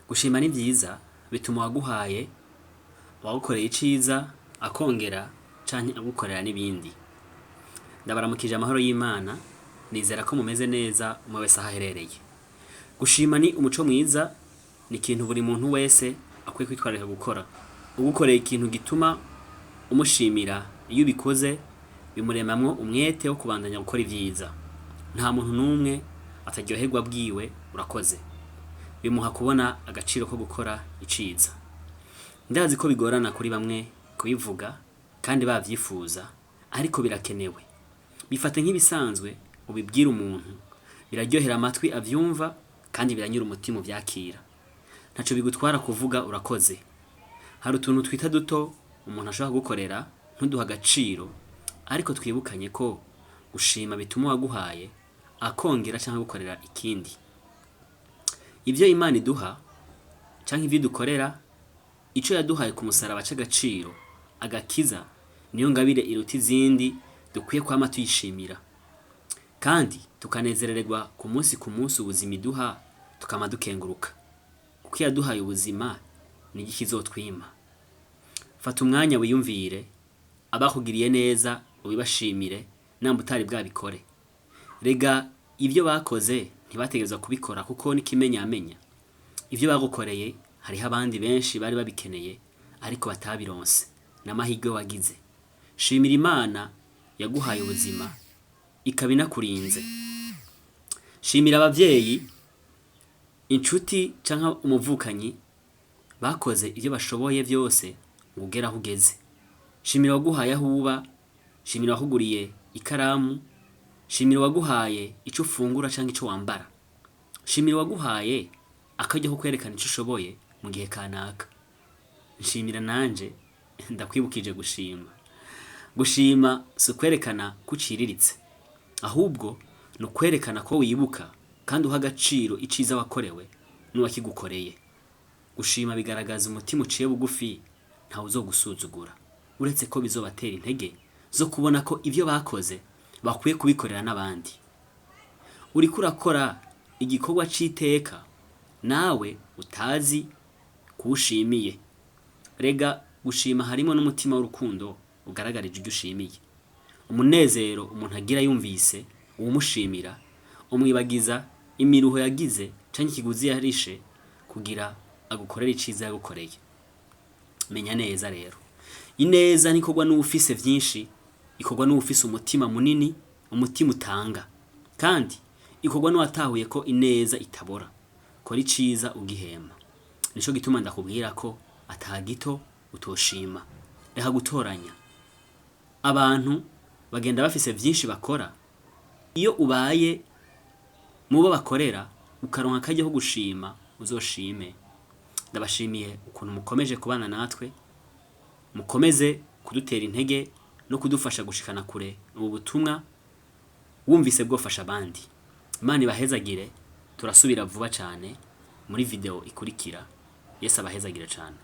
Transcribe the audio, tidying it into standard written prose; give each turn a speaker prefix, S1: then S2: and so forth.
S1: Gushima ni vyiza bituma uwaguhaye, uwagukoreye iciza akongera canke agukorera n'ibindi. Ndabaramukije amahoro y'Imana, nizera ko mumeze neza umwe wese aho aherereye. Gushima ni umuco mwiza, ni ikintu buri muntu wese akwiye kwitwararika gukora. Ugukoreye ikintu gituma umushimira iyo ubikoze bimuremamwo umwete wo kubandanya gukora ivyiza. Nta muntu n'umwe ataryoherwa abwiwe urakoze. Bimuha kubona agaciro ko gukora iciza. Ndazi ko bigorana kuri bamwe kubivuga kandi bavyifuza, ariko birakenewe. Bifate nk'ibisanzwe ubibwire umuntu, biraryohera amatwi avyumva kandi biranyura umutima uvyakira. Ntaco bigutwara kuvuga urakoze. Hari utuntu twita duto umuntu ashobora kugukorera ntuduhe agaciro, ariko twibukanye ko gushima bituma uwaguhaye akongera canke agukorera ikindi. Ivyo Imana iduha canke ivyo idukorera, ico yaduhaye ku musaraba c'agaciro, agakiza, niyo ngabire iruta izindi dukwiye kwama tuyishimira. Kandi tukanezerererwa ku munsi ku munsi ubuzima iduha tukama dukenguruka. Kuko iyaduhaye ubuzima nigiki izotwima? Fata umwanya wiyumvire, abakugiriye neza ubibashimire namba utari bwabikore. Rega ivyo bakoze ntibategerezwa kubikora kuko n'ikimenyamenya. Ivyo bagukoreye hariho abandi benshi bari babikeneye ariko batabironse. N'amahirwe wagize. Shimira Imana yaguhaye ubuzima ikaba inakurinze. Shimira abavyeyi, incuti canke umuvukanyi bakoze ivyo bashoboye vyose ngo ugere aho ugeze. Shimira uwaguhaye aho uba, shimira uwakuguriye ikaramu, shimira uwaguhaye ico ufungura canke ico wambara. Shimira uwaguhaye akaryo ko kwerekana ico ushoboye mu gihe kanaka. Nshimira nanje ndakwibukije gushima. Gushima si ukwerekana ko uciriritse, ahubwo ni ukwerekana ko wibuka kandi uha agaciro iciza wakorewe n'uwakigukoreye. Gushima bigaragaza umutima uciye bugufi ntawe uzogusuzugura, uretse ko bizobatera intege zo kubona ko ivyo bakoze bakwiye kubikorera n'abandi. Uriko urakora igikorwa c'iteka nawe utazi kuwushimiye. Rega gushima harimwo n'umutima w'urukundo ugaragarije ivyo ushimiye. Umunezero umuntu agira yumvise uwumushimira umwibagiza imiruho yagize canke ikiguzi yarishe kugira agukorere iciza yagukoreye. Menya neza rero, ineza ntikorwa n'uwufise vyinshi, ikorwa n'uwufise umutima munini, umutima utanga. Kandi ikorwa n'uwatahuye ko ineza itabora. Kora iciza ugihema. Nico gituma ndakubwira ko ata gito utoshima. Reka gutoranya. Abantu bagenda bafise vyinshi bakora, iyo ubaye mubo bakorera ukaronka akaryo ko gushima uzoshime. Ndabashimiye ukuntu mukomeje kubana natwe, mukomeze kudutera intege no kudufasha gushikana kure ubu butumwa wumvise bwofasha abandi. Imana ibahezagire, turasubira vuba cane muri video ikurikira. Yesu abahezagire cane.